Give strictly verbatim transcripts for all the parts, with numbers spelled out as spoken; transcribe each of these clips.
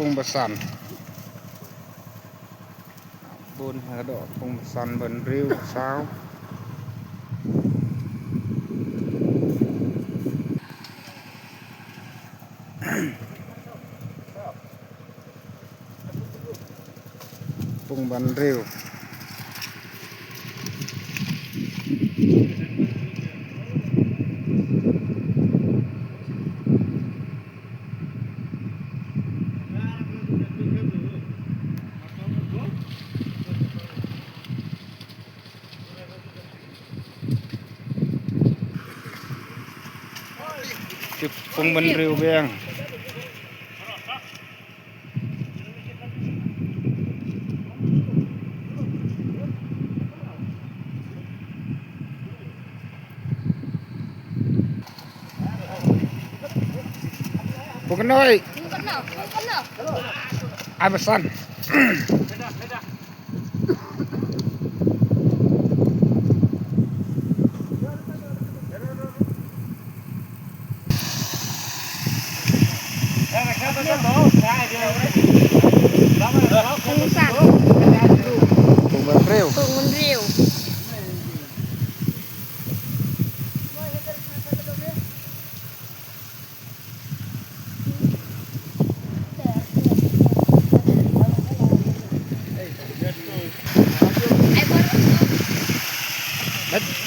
Pung ba san. Bun haduh pung ba san, ba hynriew, ba saw. Pung ba hynriew. Pung ba hynriew biang. Pung kano? Ai ba san. Pung san. Pung ba hynriew. Pung ba hynriew.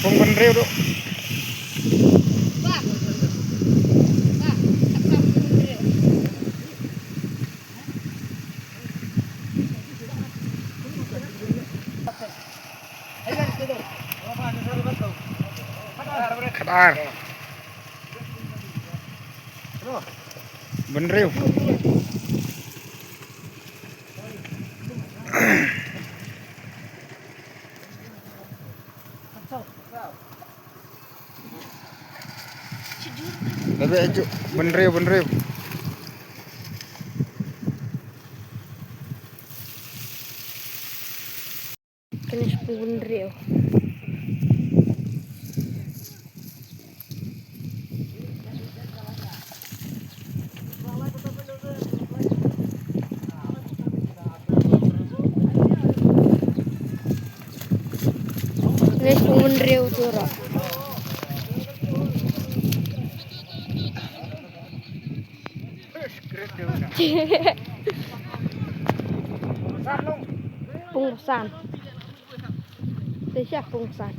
Pung ba hynriew tu. Khatar. Ba hynriew. Ba hynriew, ba hynriew. Kane shi pung ba hynriew. Kane shi pung ba hynriew tu ruh. Pung ba san. Te sha pung ba san.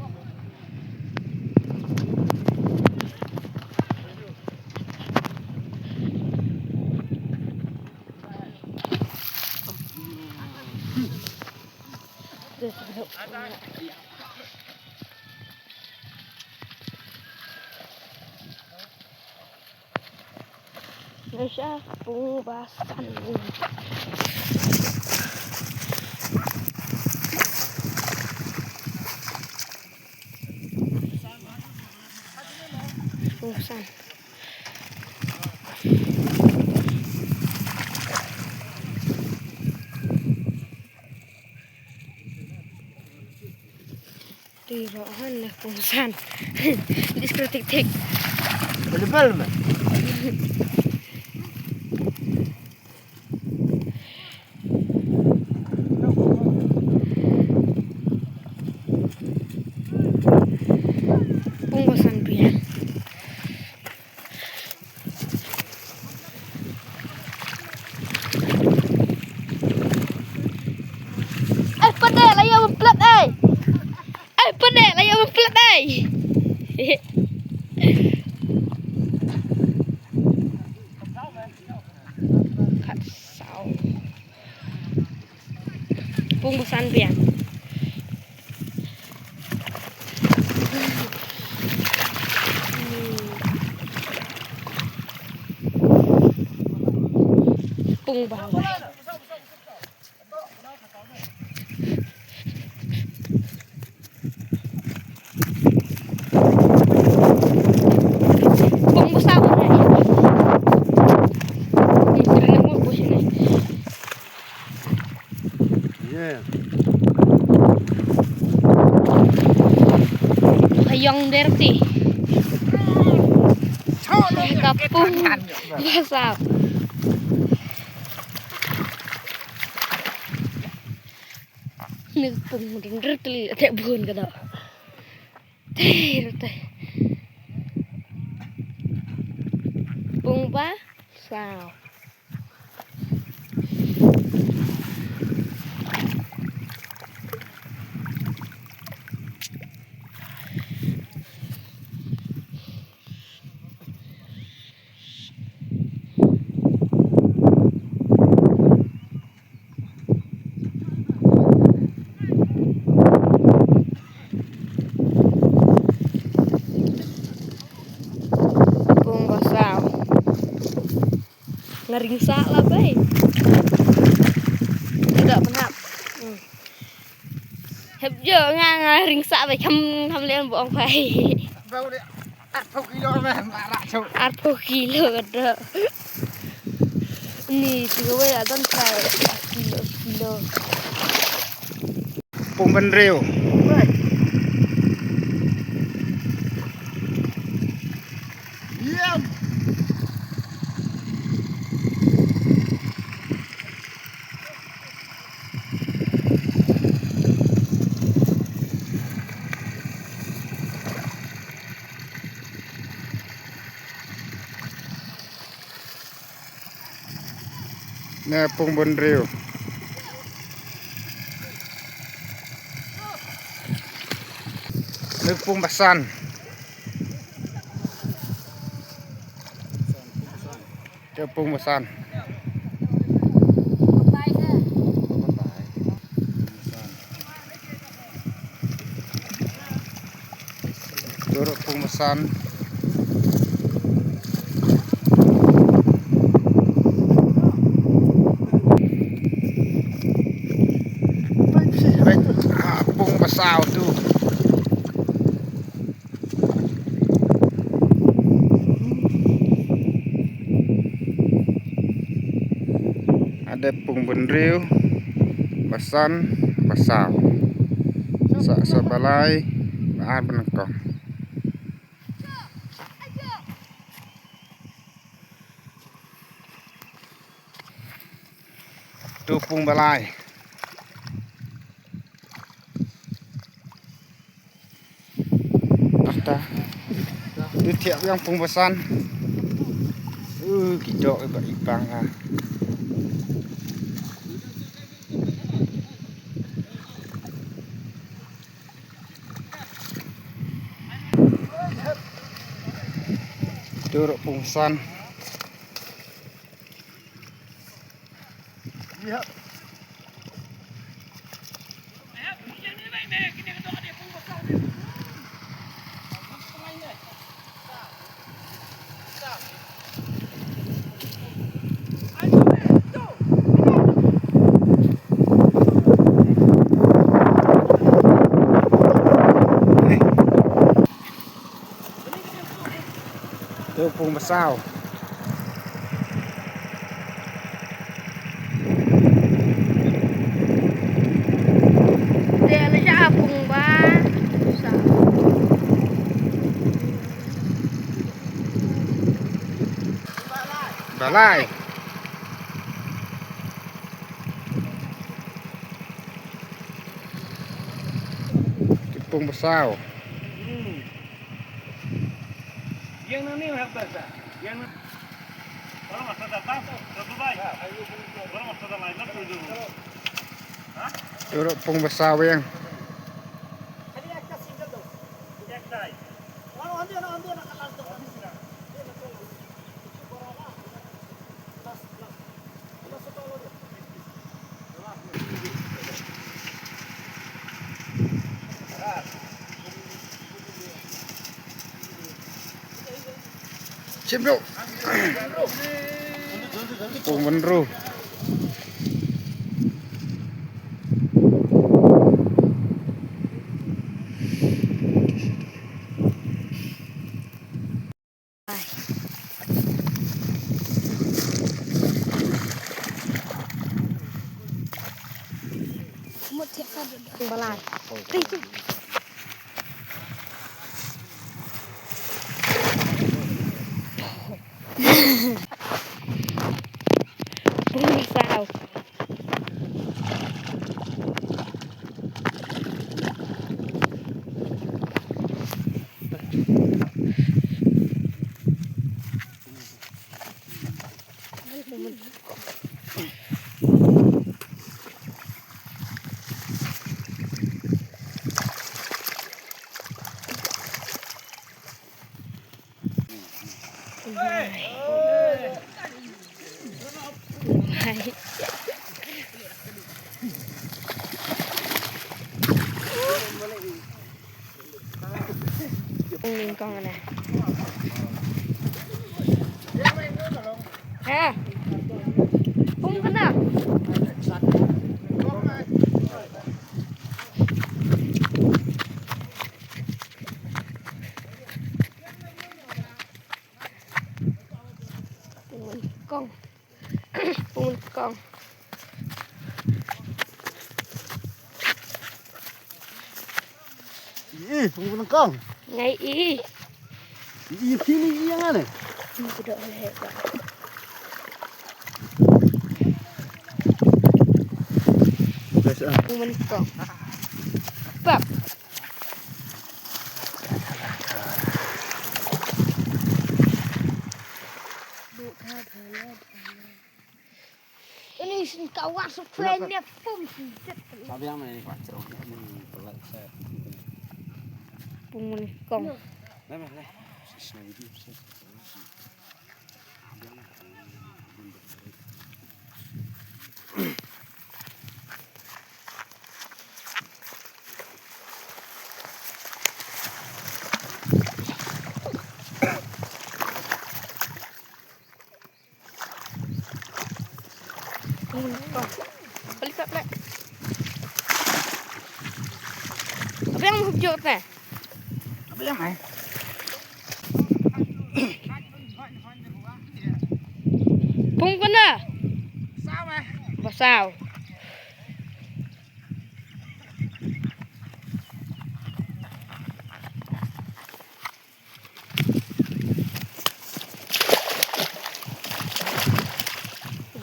Te sha pung ba san. Nasa pung ba san. Pung ba san. Ti ro han ne pung ba san. Diskretik tik. Bel bel me. Pung ba san pia. Ai pade la ïa plet ai. Ai pade la ïa plet ai. Khat saw. Pung ba san biang. Pung ba. Pung ba san. Ini kira nak buat sini. Yeah. Hayong derti. Kapung. Basap. Ni pung rynrynryn te bun ka dok. Te te. Pung ba saw. Pung ba saw. Nga ring sah la bai. Tidak pernah. Hmm. Hep jo nga, nga ring sah bai, kham, kham lian bong bai. Bau dia. Arphew kilo meh, marak cuk. Arphew kilo ka dok. Ni tu bai la don kai. Kilo, kilo. Pung bynriew. Bai. Ïam. Ne pung bynriew. Ne pung ba san. Te pung ba san. Te pung ba san. Ah, pung ba saw tu. Ada pung bynriew, ba san, ba saw. Sa, sa ba lai, ba ar, ba nyngkong. Tu pung ba lai. Asta. Tu thiah biang pung ba san. Uh, ki dok i ba i bang ha. Tu rok pung ba san. Tu pung ba saw. Te la sha pung ba saw. Ba lai. Tu pung ba saw. Tu rok pung ba saw ïeng. Chim ruh. Pung bynriew. Balai. Pung ba saw. Ning kong na. Ha. Pung kena. Pung kong. Pung kong. Ih, pung pung kong. Ngai ih. Ih, pini ih yang ane. Ini kuda oleh hebat. Pung kong. Pap. Ini sin kawan sebenarnya pun. Sabi yang mana ni, Pak? Ceruk ni, pelat saya. Pung kong. Lah, lah, lah. Sisna video, sisna. Balik, balik. Apa yang mau hujur teh? Apa yang, eh? Pung kena. Saw, eh. Ba saw.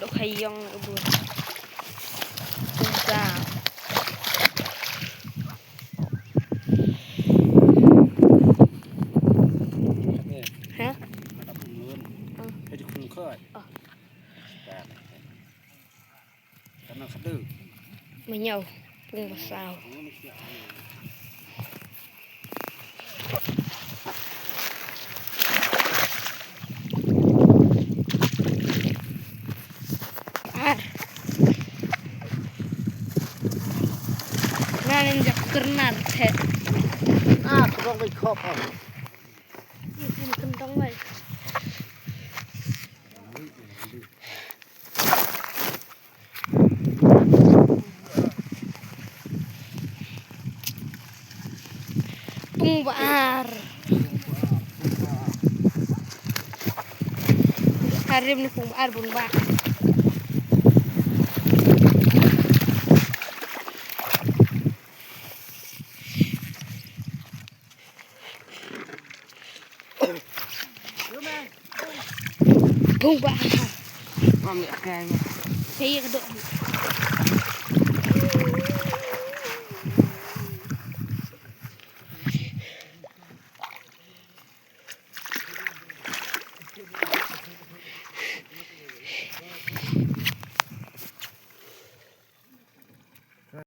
Dok hayong ibu. Tunggal. Ha? Oh. Mynñiew, pung ba saw. Ar. Ngan jap kyrnar te. Ah, kyrong bai khop, ah. Ih, ih, kyndong bai. Pung ba ar. Karim ni pung ba ar bun ba. Pung ba. Mam ni akai. Saya kedok.